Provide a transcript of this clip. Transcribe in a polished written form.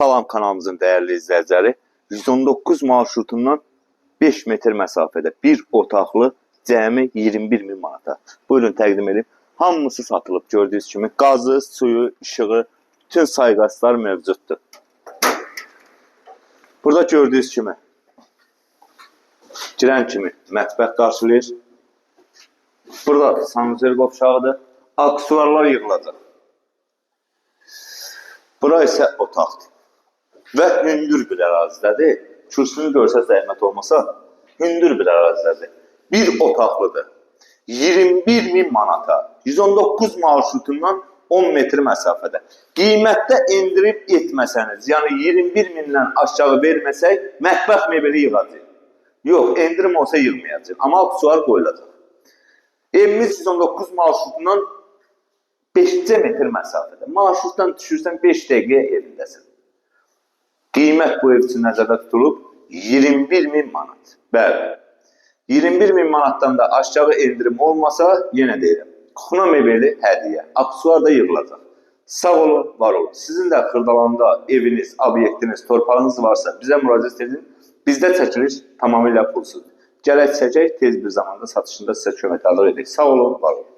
Salam kanalımızın dəyərli izləyiciləri. 119 marşrutundan 5 metr məsafədə bir otaqlı cəmi 21 min manata. Buyurun, təqdim edeyim. Hamısı satılıb gördüyünüz kimi. Qazı, suyu, işığı, bütün sayğaclar mövcuddur. Burada gördüyünüz kimi girən kimi mətbəx qarşılayır. Burada sanuzel qovşağıdır. Aksesuarlar yığılacaq. Bura isə otaqdır. Və hündür bir ərazidədir. Kürsünü görsə zəhmət olmasa, hündür bir ərazidədir. Bir otaqlıdır. 21 min manata. 119 marşrutundan 10 metr məsafədə. Qiymətdə endirim etməsəniz, yəni 21 mindən aşağı verməsək, mətbəx mebeli yığacaq. Yox, endirim olsa yığmayacaq. Amma aksesuar qoyulacaq. Evimiz 119 marşrutundan 5 metr məsafədə. Marşrutdan düşürsən, 5 dəqiqəyə evindəsən. Qiymət bu ev üçün nəzərdə tutulub 21 min manat. Bəli. 21 min manatdan da aşağı endirim olmasa, yenə deyirəm, kuxna mebeli hədiyyə, aksesuar da yığılacaq. Sağ olun, var olun. Sizin də Xırdalanda eviniz, obyektiniz, torpağınız varsa, bizə müraciət edin. Bizdə çəkiliş tamamilə pulsuzdur. Gələk çəkək, tez bir zamanda satışında sizə kömək edək. Sağ olun, var olun.